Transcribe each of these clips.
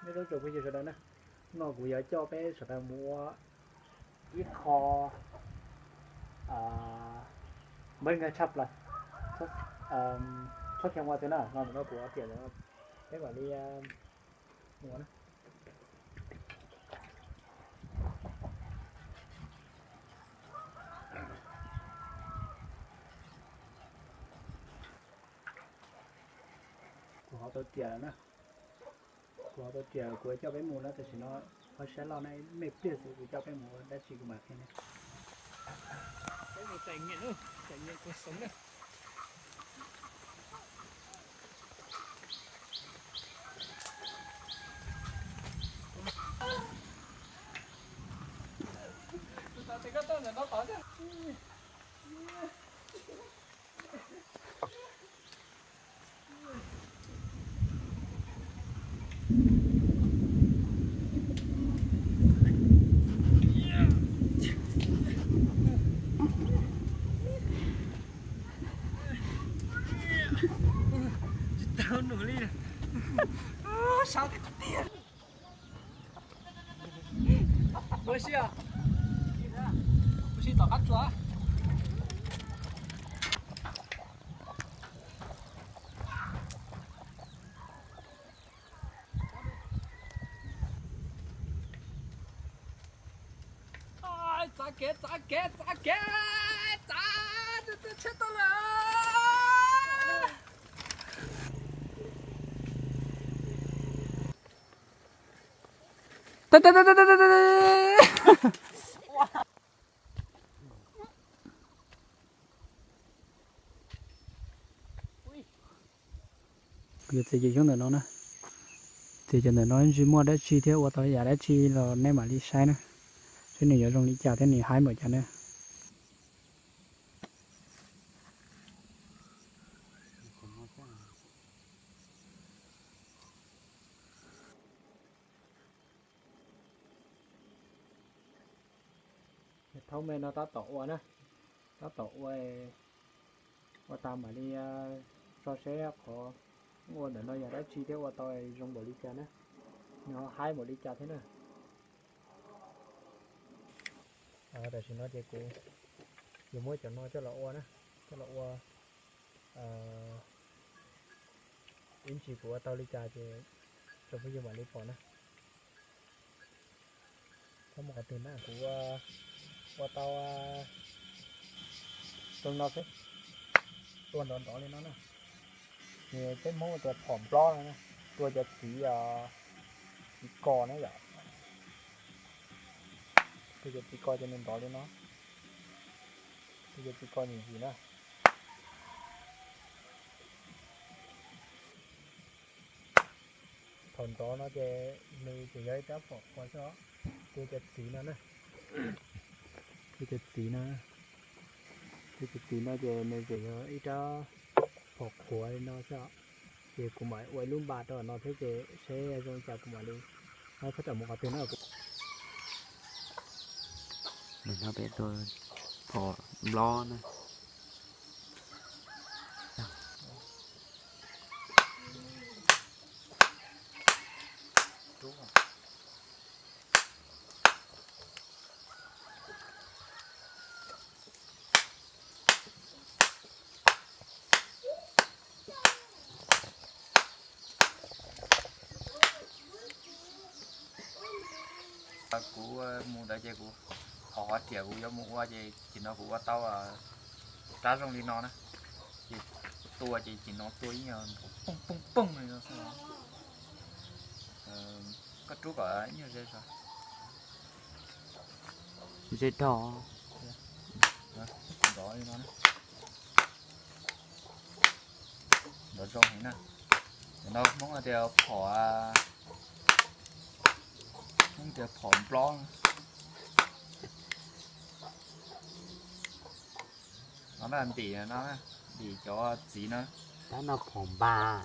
Nyob zoo tsoom phooj ywg sawv daws na, no kuv yuav coj peb sawv daws mus ua ib qho npawg nkag tshaj plaws, txhob kheev ua twg na, no kuv tias peb mam li ua na. Kuv hov tau riam lawm na. Kuv hov tau riam, kuv coj peb mus na, tam sim no ho siab loj na, me pliag xwb kuv coj peb mus ua dab tsi kuv mam qhia nej. Peb mus trải nghiệm, trải nghiệm cuộc sống na. Tsis tau num li. Sab tiag tiag. Ua si, ua si tom qab tsuas. Txav kev, txav kev, txav kev, txav, txav tsheb tuaj lawm. Kuv yuav txiav cov xyoob ntawm no na. Txiav cov ntawm no ntshe muaj dab tsi thiab ua tau yam dab tsi los nej mam li saib na, seb nws yuav zoo li cas thiab nws haib npaum cas na. Thaub me no tab tom ua na, tab tom ua, ua tag mam li so seb qhov ua ntawm no yog dab tsi thiab ua tau zoo npaum li cas na, nws ho haib npaum li cas thiab na. Tam sim no ces kuv yuav muab cov no coj los ua na, coj los ua ib ntsis kuv ua tau li cas ces tsoom phooj ywg mam li pom na. Thaub mus qhov twg na, kuv ua tau zoo no xwb, tua nrov nrov li no na. Ces peb Hmoob tias phom nplob no na, tua cov txiv, txiv ko na yom. Tua cov txiv ko ces nws nrov li no, tua cov txiv ko ntsim ntsim na. Thaum nrov no ces nws tseem yog ib rab phom qhuav xwb os. Tua cov txiv no na, tua cov txiv no, tua cov txiv no ces nws tseem yog ib rab phom qhuav li no xwb os. Ces kuv mam ua ib lub npas rau no thiab ces seb zoo li cas kuv mam li, no txhob rawm mus qhov twg na. Nim no peb tua phom nplob na. Kuv mus ntawd ces kuv thov qhov riam kuv yuav mus ua ces cim no kuv ua tau rab zoo li no na. Ces tua ces cim no tua ib nyuag nrov pooj pooj pooj li no xwb. Koj rub kom ib nyuag ze zog. Ze rog. Nrov li no na. Nrov zoo heev na. Cov no Hmoob tias phom, Hmoob tias phom nplob. No na, ntim no, ntim cov txiv no. Tab no phom npas.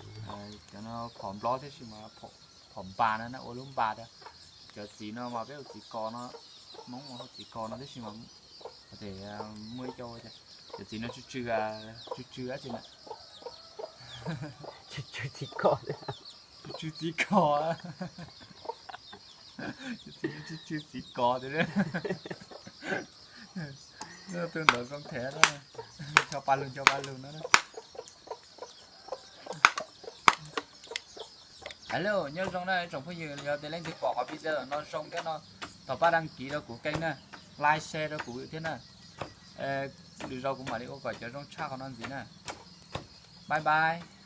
Cov no phom nplob tib si mas phom npas no na, ua lub npas tias. Cov txiv no mas peb hu txiv ko no, Hmoob mas hu txiv ko no tib si mas, tes muaj ib co tias cov txiv no tsw tsw, tsw tsw dab tsi na. Tsw tsw txiv ko. Tsw txiv kos. Tsw txiv kos tiag. Tus ntawd zoo thiab na. Ncho pa lug, ncho pa lug no. Hello, nyob zoo na ib tsoom phooj ywg, yog tias leej twg pom qhov video no zoo thiab no, thov pab đăng ký rau kuv kênh na, like share rau kuv thiab na. Lwm zaus kuv mam li ua kom cov zoo tshaj qhov no ntxiv na. Bye bye.